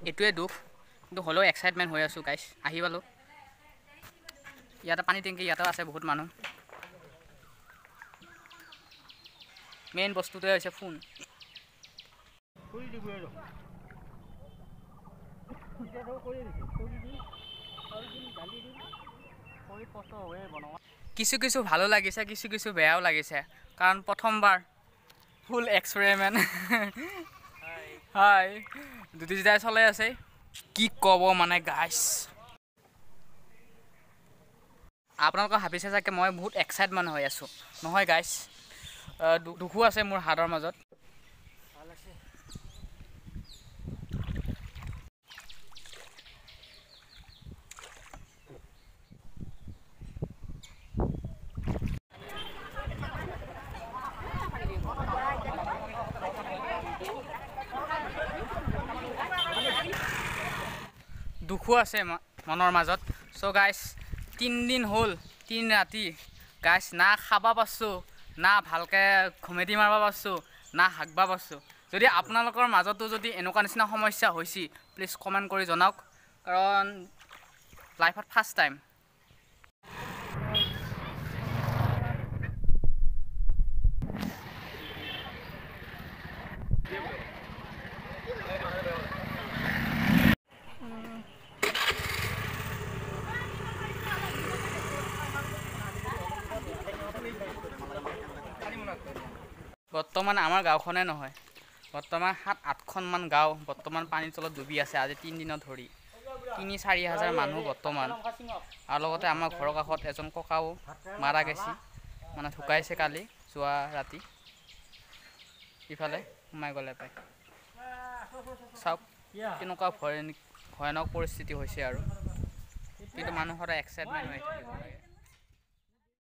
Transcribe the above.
এইটোৱে দুখ, কিন্তু হ'লেও এক্সাইটমেণ্ট হৈ আছোঁ গাইছ। আহি পালোঁ ইয়াতে, পানী টেংকি ইয়াতেও আছে বহুত মানুহ। মেইন বস্তুটোৱে হৈছে ফোন। কিছু কিছু ভালো লাগিছে, কিছু কিছু বেয়াও লাগিছে, কাৰণ প্ৰথমবাৰ ফুল এক্সপেৰিমেণ্ট। হাই দুটি চলাই আছে, কি ক'ব মানে গাইছ। আপোনালোকে ভাবিছে চাগে মই বহুত এক্সাইটমেণ্ট হৈ আছোঁ, নহয় গাইছ, দুখো আছে মোৰ হাতৰ মাজত। দুখো আছে মনৰ মাজত। চ' গাইছ, 3 দিন হ'ল, 3 ৰাতি গাইছ, না খাব পাৰছোঁ, না ভালকৈ ঘুমেটি মাৰিব পাৰছোঁ, না হাগব পাৰছোঁ। যদি আপোনালোকৰ মাজতো যদি এনেকুৱা নিচিনা সমস্যা হৈছে, প্লিজ কমেণ্ট কৰি জনাওক, কাৰণ লাইফত ফাৰ্ষ্ট টাইম। বৰ্তমান আমাৰ গাঁওখনে নহয়, বৰ্তমান 7-8খনমান গাঁও বৰ্তমান পানীৰ তলত ডুবি আছে আজি 3 দিনত ধৰি। 3-4 হাজাৰ মানুহ বৰ্তমান। আৰু লগতে আমাৰ ঘৰৰ কাষত এজন ককাও মাৰা গেছি, মানে ঢুকাইছে কালি যোৱা ৰাতি। ইফালে সোমাই গ'লে পায়, চাওক কেনেকুৱা ভয়ানক পৰিস্থিতি হৈছে আৰু। কিন্তু মানুহৰ এক্সাইটমেণ্ট হৈ থাকিব লাগে।